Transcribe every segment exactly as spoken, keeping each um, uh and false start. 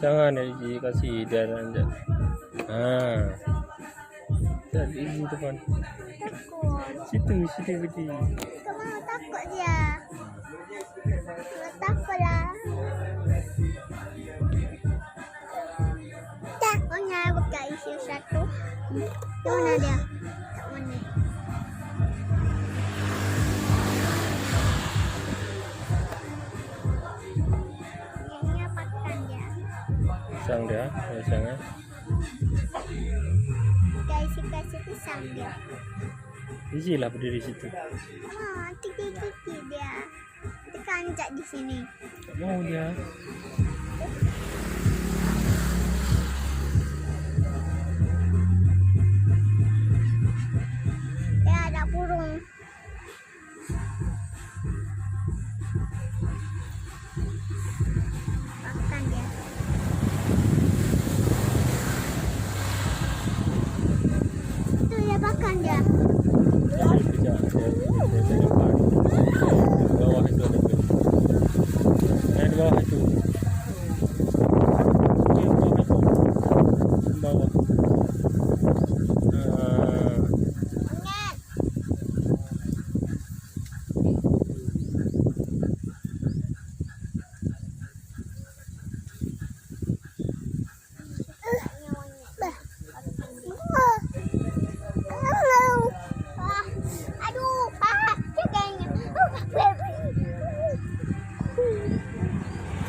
Jangan, eh, dikasih dia nak. Ha. Jadi, ini depan. Takut. Situ, situ, situ. Kamu takut dia. Takutlah. Takutnya buka isi satu. Mana dia? Tak mana. Kayaknya pakan dia. Pisang dia, pisangnya. Guys, suka pisang dia. Izilah berdiri situ. Ha, tiki-tiki dia. Tekan jak di sini. Tak mau dia. Dia ada burung. Makan dia. Itu dia makan dia. Kejap, kejap, kejap, kejap. Di bawah itu ada tu. Yang di bawah itu. Yang di bawah itu. Di bawah. Ah.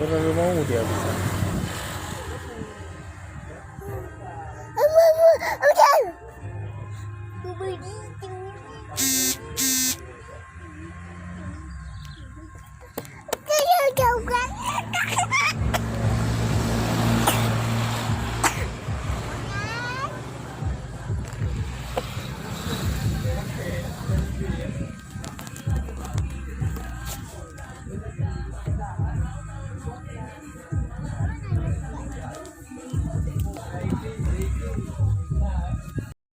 Terlalu mau dia bisa.